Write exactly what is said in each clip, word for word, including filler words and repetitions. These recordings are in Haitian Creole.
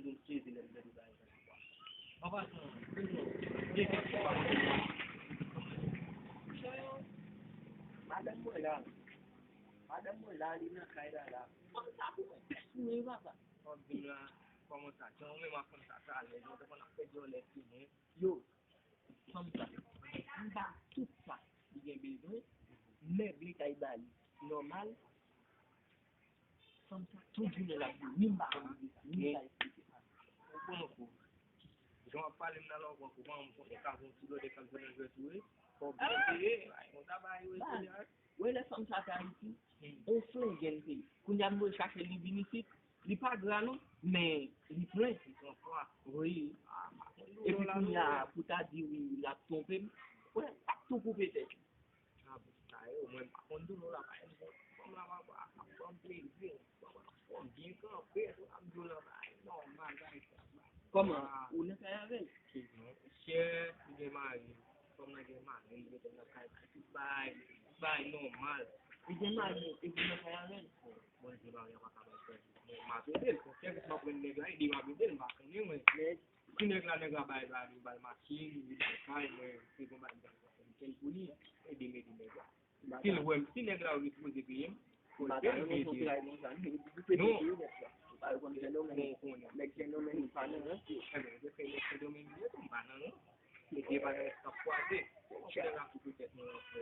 Moun sezi lè m tande bagay sa. An pasan, byen kèk fwa. Madanm mwen la. Madanm mwen la, li nan kay la la. Fanm sa pou mwen pèsonèl, papa. Fanm vin la, kòman sa? Jan ou menm ak fanm sa, sa alèz, nou te konn ap fè dyòlè sou mwen. Yo, fanm sa, m ba l tout sa li gen bezwen, mèb li kay ba li nòmal. Fanm sa, tout jounen l ap di, ni m pa konn di sa, ni m pa eksplike sa. Ou pran kou. Jan w ap pale m nan la, ou pran kou. Mwen, m konnen ka gon ti lòdè k ap jwenn nan jwèt ou ye. Fò w byen veye, ay, yon tabay yo, etsetera. Wè lè fanm sa te Ayiti, on flengen l te ye. Kounye a m voye chache li vin isit, li pa gra non, men li plen. Li pran fwa. Wi. Epi kounye a, pou ta di wi, l ap twonpe m, wè, l ap tou koupe tèt li. Sa bon, sa yo, mwen m pa konn doulè la, pa gen fanm la, papa, ap ban m plezi, papa, fò m byen kanpe, tou ap di w la, pa nòmal, bagay sa. Kòman? Ou nan kay avè l? Monchè, li gen mari, fanm nan gen mari, li rete nan kay, tout bagay, tout bagay nòmal. Li gen mari, epi nan kay avè l? Bon, li gen mari, an pa ka bay sèvis. Mwen, m ap ede l, konsyans, m ap pran nèg la, ede m ap ede l, m pa konnen, mwen. Si nèg la, nèg la bay, bay, li bay machin, li bay kay, mwen, se bon, bay, li bay kèl pou li, ede m ede nèg la. Si l wè m, si nèg la refize peye m, fò l peye m, mwen ede. Non. Non, konnen. Nèg Sendomeng pa nan rans yo. Ebyen, se fè nèg Sendomeng li ye tou, m pa nan rans. Se de bagay k ap kwaze. Nèg la koupe tèt mwen an frè.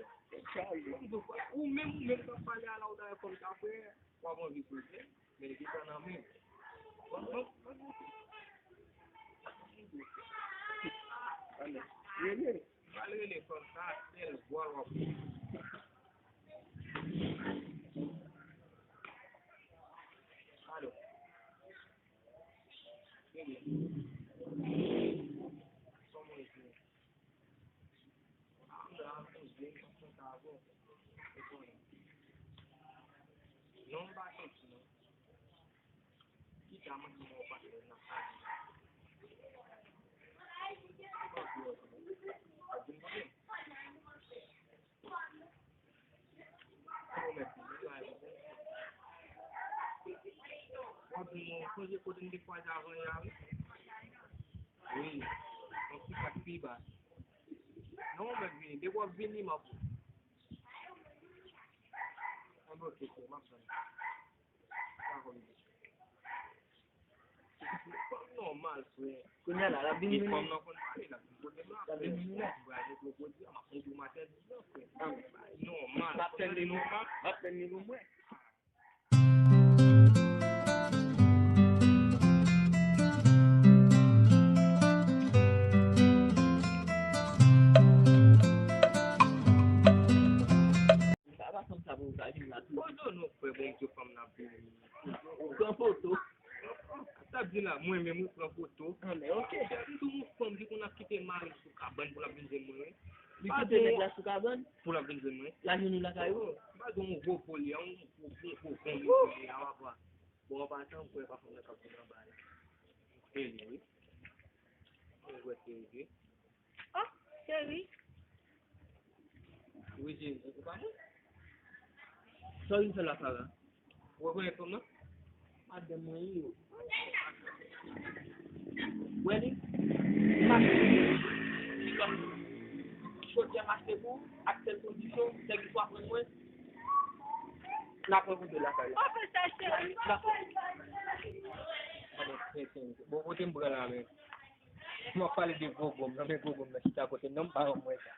Ou menm, ou menm k ap pale a la, ou ta wè kòm sa frè, w ap anvi koze. Men li gentan nan men. Bon, bon, bon, bon. Rele. Pral rele fanm sa, sèl vwa w ap. Alo. Rele. Sòm rele. Non, m pa santi non. Kita mwen di mwen w pa nan sa. W ap di mwen, sonje kote n te kwaze avan yè a, wi. Wi, yon ti fak pi ba. Non, mwen vini. Depi w ap vini, m ap. Anben, oke, frè, m ap tann. Pa konn di. Fanm nòmal, frè. Kounye a la, l ap vin vini. Fanm nan konn pale, l ap vin kote m la. L ap vin vini la. Bagay yo pwopozisyon, m ap montre w matèl di yo, frè. Nòmal. M ap tann li non, m ap tann li non, mwen. Sa pa sanm sa pou ou ka vin la tou. Foto non, frè, bon, Dye fanm nan vini. Ou pran foto. Sa di la, mwen menm, ou pran foto. Ah, men ok. M tou yon fanm ki konn ap kite mari l sou kabann pou l ap vin jwenn mwen, wi. Li kite nèg la sou kabann? Pou l ap vin jwenn mwen. L al jwenn ou lakay ou? M pa di yon gwo volè, yon gwo, gwo, gwo, gwo volè, a papa. Bon, an pasan, m kwè pa fanm nan k ap vin anba la. Se li, wi. Mwen kwè se li. Oh, cheri. Wi, cheri, ou pa mwen? Sa w vin fè la, Sara? Ou rekonèt fanm nan? Madanm mwen, wi. Wè li? Li mache. Chodyè m achte pou ou, ak sèl kondisyon, nèg ki swa pran mwen, n ap rankontre lakay la. Pa fè sa, cheri, pa fè sa. Bon, kote m pran la, men? M ap pale de gwo gonm nan, men gwo gonm nan chita kote m nan, m pa wè mwen sa.